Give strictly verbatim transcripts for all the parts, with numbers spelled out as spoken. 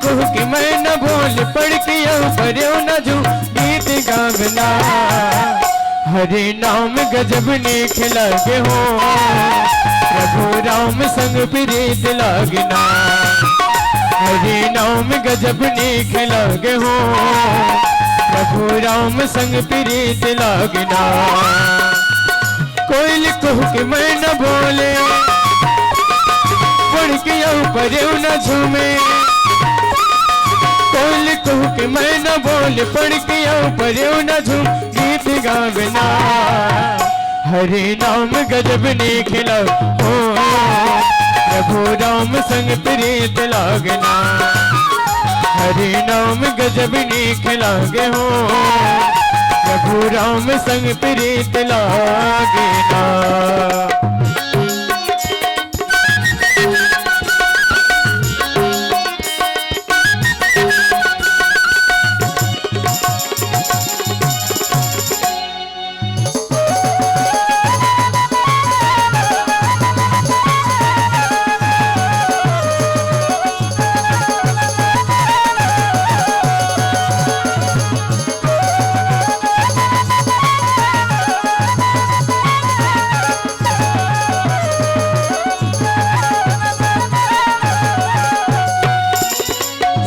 कहूँ कि मैं न बोल पढ़ के अउ परेव न झूम गीत गावना। हरे नाम गजब नीक लागे हो, प्रभु राम संग प्रीत लागना। हरे नाम गजब नीक लागे हो, प्रभु राम संग प्रीत लागना। कोयल कहूँ कि मैं न बोले, पढ़ के अउ परेव न झूमे। कोयल कहूँ कि मैं न बोले, पढ़ के अउ परेव न झूम गीत गावना। हरे नाम गजब नीक लागे हो, प्रभु राम संग प्रीत लागना। हरे नाम गजब नीक लागे हो, प्रभु राम संग प्रीत लागना।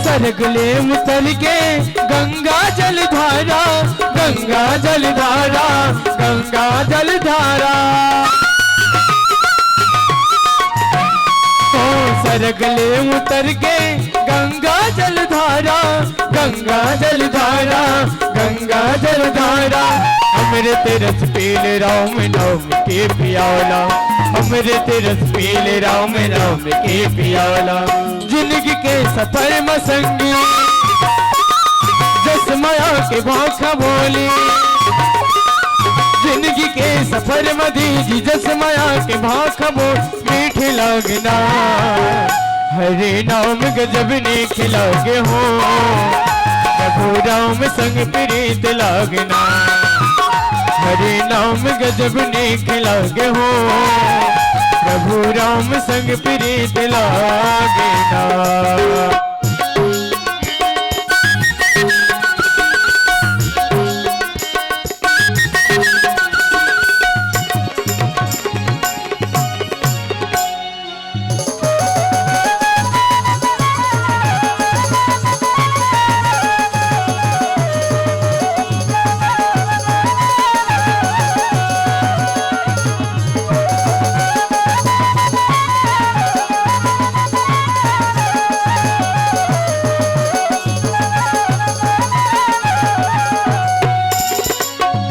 सरग ले उतर के गंगा जल धारा, गंगा जल धारा, गंगा जल धारा। ओ सरग ले उतर के गंगा जल धारा, गंगा जल धारा, गंगा जल धारा। अमृत रस पीले राम नाम के पियाला, अमृत रस पीले राम नाम के पियाला। जिंदगी के सफर म संगी जस मया के भाखा बोली, जिंदगी के सफर म दीजी जस मया के भाखा बोल। मीठ लागना। हरे नाम गजब नीक लागे हो, प्रभु राम संग प्रीत लागना। हरे नाम गजब नीक लागे हो, प्रभु राम संग प्रीत लागना।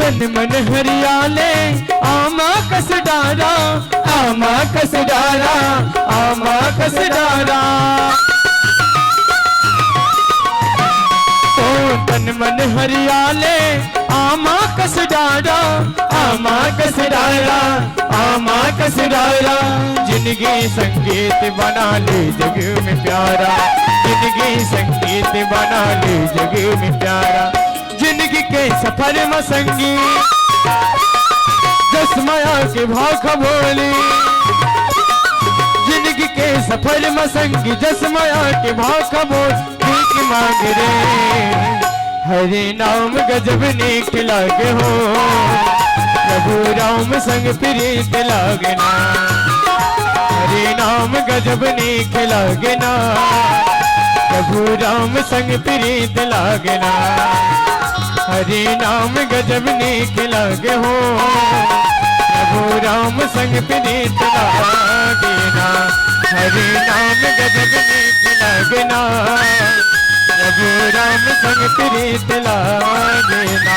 तन मन हरियाले, आमा कस डारा, आमा कस डारा, आमा कस डारा। ओ तन मन हरियाले, आमा कस डारा, आमा कस डारा, आमा कस डारा। जिंदगी संगीत बना ले जग में प्यारा, जिंदगी संगीत बना ले जग में प्यारा। जिंदगी के सफर म संगी जस मया के भाखा बोली, जिंदगी के सफर म संगी जस मया के भाखा बोल। भीख मांग रे। हरे नाम गजब नीक लागे हो, प्रभु राम संग प्रीत लागना। हरे नाम गजब नीक लागना, प्रभु राम संग प्रीत लागना। हरे नाम गजब नीक लागे हो, प्रभु राम संग प्रीत लागना। हरे नाम गजब नीक लागना, प्रभु राम संग प्रीत लागना।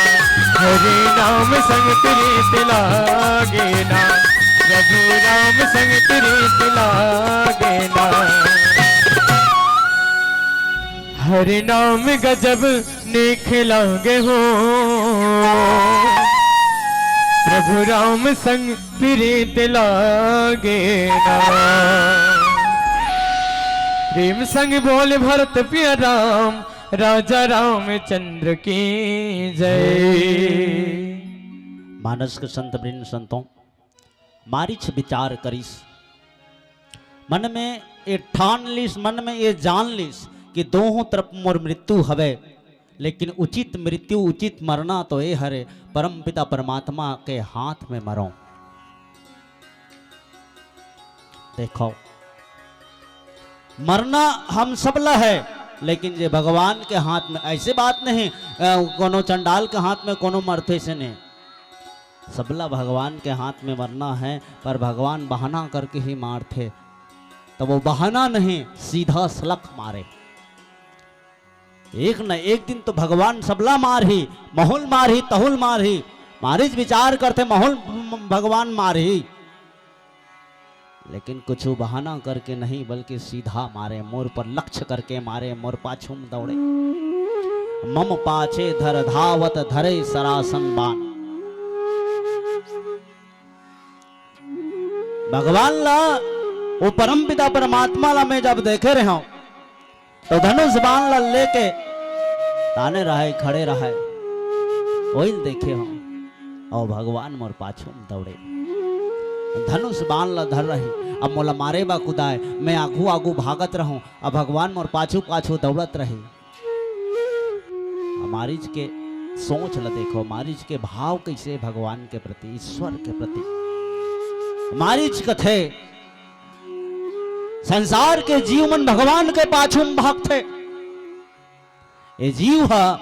हरे नाम संग प्रीत लागना, प्रभु राम संग प्रीत लागना। हरे नाम गजब नीक लागे हो, प्रभु राम संग प्रीत लागे ना। प्रेम संग बोल भरत पिया राम, राजा रामचंद्र की जय। मानस के संत वृंद संतों, मारीच विचार करिस, मन में ये ठान लिस, मन में ये जान लिस कि दोहों तरफ मोर मृत्यु हवे, लेकिन उचित मृत्यु, उचित मरना तो ए हरे, परमपिता परमात्मा के हाथ में मरों। देखो, मरना हम सब ला है, लेकिन जे भगवान के हाथ में, ऐसे बात नहीं, अ, कोनो चंडाल के हाथ में कोनो मरथे से नहीं, सबला भगवान के हाथ में मरना है, पर भगवान बहाना करके ही मारथे। तो वो बहाना नहीं, सीधा सलख मारे। एक न एक दिन तो भगवान सबला मारही, महुल मारही, तहुल मारही। मारिच विचार करथे, महुल भगवान मारही, लेकिन कुछ बहाना करके नहीं, बल्कि सीधा मारे, मोर पर लक्ष्य करके मारे, मोर पाछू में दौड़े। मम पाछे धर धावत धरे सरासन बान। भगवान ला, वो परमपिता परमात्मा ला मैं जब देखे रहे हूं, तो धनुष बाण ला लेके ताने रहे, खड़े रहे, ओइल देखे हो। और भगवान मोर पाछू में दौड़े, धनुष बाण ला धर रही। अब मोला मारे बा कुदाए, मैं आगू आगू भागत रहूं, अब भगवान मोर पाछू पाछू दौड़त रही। मारिच के सोच ला देखो, मारिच के भाव कैसे भगवान के प्रति, ईश्वर के प्रति। मारिच कथे, संसार के जीव मन भगवान के पाछू में भागथे। ए जीव ह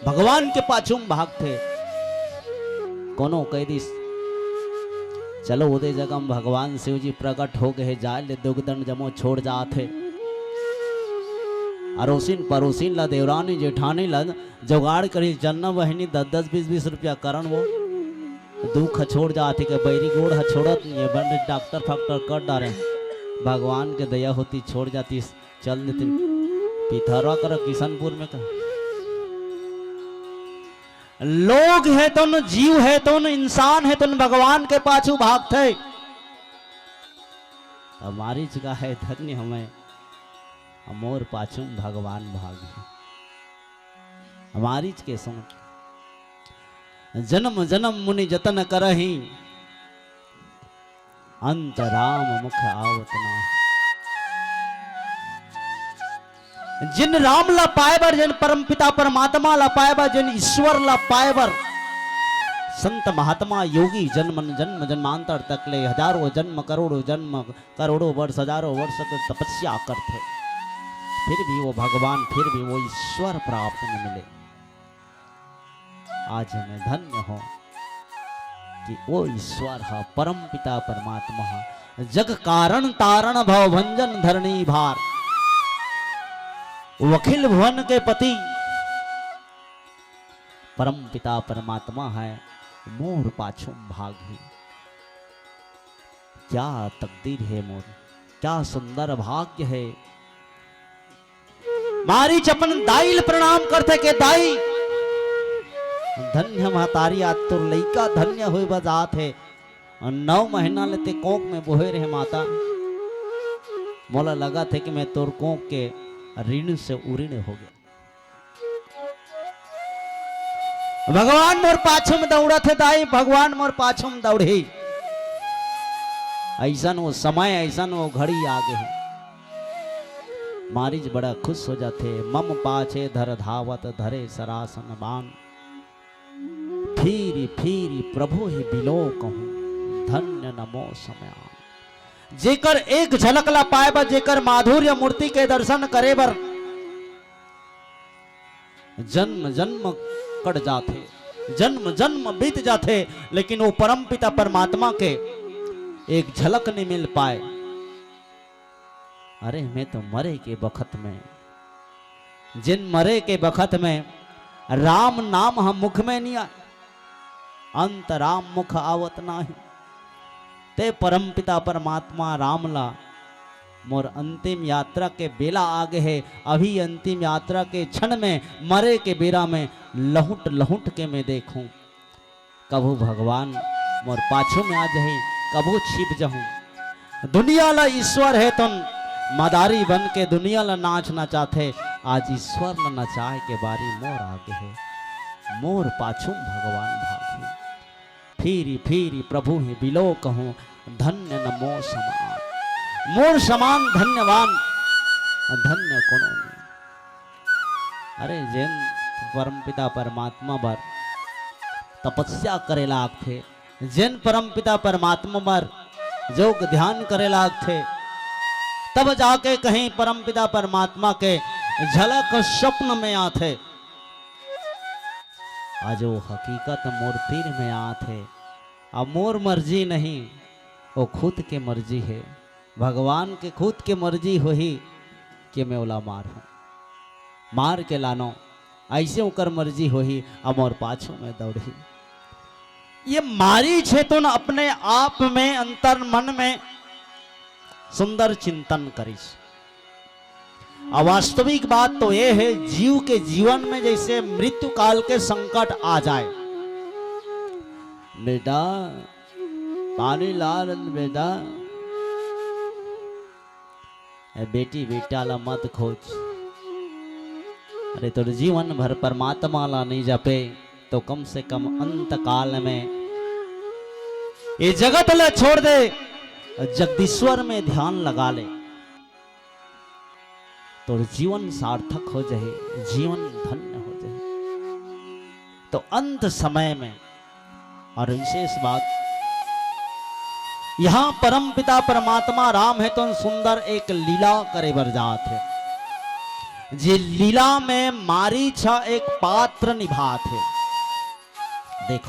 भगवान के पाछू में भागथे। कोनो कह दिस, "चलो, ओदे जगह में भगवान शिव जी प्रकट हो गए, जाए ले दुख दंड जमो छोड़ जात हे।" अरोसिन परोसिन ला, देवरानी जेठानी ला जुगाड़ करिस, जन्ना बहिनी दस दस बीस बीस रुपया करन वो दुख ह छोड़ जात हे, के बैरी गोड़ ह छोड़त नहीं है, बन डॉक्टर फाक्टर कर डारे। भगवान के दया होती छोड़ जातिस, चल देतिन पिथौरा कर किशनपुर में का। लोग हे तोन, जीव हे तोन, इंसान हे तोन, भगवान के पाछू भागथे। अब मारिच का है धन्य हमें, मोर पाछू में भगवान भाग है। मारिच के सोच, "जन्म जन्म मुनि जतन करही, अंत राम मुख आवत नाही।" जिन राम ला पाए बर, जिन परम पिता परमात्मा ला पाए बर, जिन ईश्वर ला पाए बर संत महात्मा योगी जन्म जन्म जन्मांतर तक ले हजारों जन्म, करोड़ों जन्म, करोड़ों वर्ष, हजारों वर्ष के तपस्या करथे, फिर भी वो भगवान, फिर भी वो ईश्वर प्राप्त नहीं मिले। आज मैं धन्य हूं कि वो ईश्वर हा, परम पिता परमात्मा हा, जग कारण तारण भव भंजन धरणी भार। वो अखिल भुवन के पति परम पिता परमात्मा है, मोर पाछू भाग ही। क्या तकदीर है मोर, क्या सुंदर भाग्य है। मारीच अपन दाई ल प्रणाम करथे के दाई, धन्य महतारी, आज तोर लइका धन्य होए बर जात हे। नौ महीना ले ते कोख में बोहे रहे माता, मोला लगत हे कि मैं तोर कोख के ऋण से उऋण हो गया। भगवान मोर पाछू में दौड़त हे दाई, भगवान मोर पाछू में दौड़ही। अइसन वो समय, अइसन वो घड़ी आ गे हे। मारीच बड़ा खुश हो जाथे। मम पाछे धर धावत धरे सरासन बान। फिरि फिरि प्रभु ही बिलो कहूं, धन्य नमो समय आन। जेकर एक झलक ला पाए बर, जेकर माधुर्य मूर्ति के दर्शन करे बर जन्म जन्म कट जाथे, जन्म जन्म बीत जाथे, लेकिन वो परम पिता परमात्मा के एक झलक नहीं मिल पाए। अरे, मैं तो मरे के बखत में, जिन मरे के बखत में राम नाम ह मुख में नहीं आए, अंत राम मुख आवत नाही। ते परम पिता परमात्मा राम ला मोर अंतिम यात्रा के बेला आ गे हे। अभी अंतिम यात्रा के क्षण में, मरे के बेरा में लहुट लहुट के मैं देखूं, कभू भगवान मोर पाछू में आ जाही, कभू छिप जाहूं। दुनिया ला ईश्वर हे तन मदारी बन के दुनिया ला नाच नचाथे, आज ईश्वर ला नचाए के बारी मोर आ गे हे, मोर पाछू में भगवान भागही। फिरि फिरि प्रभु ही बिलो कहूं, धन्य न मो समान। मोर समान धन्यवान धन्य कोनो नहीं। अरे, जेन परमपिता परमात्मा बर तपस्या करे लागथे, जेन परमपिता परमात्मा बर योग ध्यान करे लागथे, तब जाके कहीं परमपिता परमात्मा के झलक स्वप्न में आथे। आज वो हकीकत मोर तीर में आथे। अब मोर मर्जी नहीं, वो खुद के मर्जी हे। भगवान के खुद के मर्जी होही कि मैं ओला मारहूं, मार के लानो, ऐसे ओकर मर्जी होही, अब मोर पाछू में दौड़ही। ये मारीच हे तो न अपने आप में, अंतर मन में सुंदर चिंतन करिस। अब वास्तविक बात तो ये है, जीव के जीवन में जैसे मृत्यु काल के संकट आ जाए, बेटा, पानी ला रन बेटा, ए बेटी बेटा ला मत खोज। अरे, तोर जीवन भर परमात्मा ला नहीं जपे, तो कम से कम अंत काल में ये जगत ला छोड़ दे, जगदीश्वर में ध्यान लगा ले, तोर जीवन सार्थक हो जाए, जीवन धन्य हो जाए। तो अंत समय में, और विशेष बात, यहां परमपिता परमात्मा राम हे तो सुंदर एक लीला करे बर जात हे, जे लीला में मारीच एक पात्र निभात हे।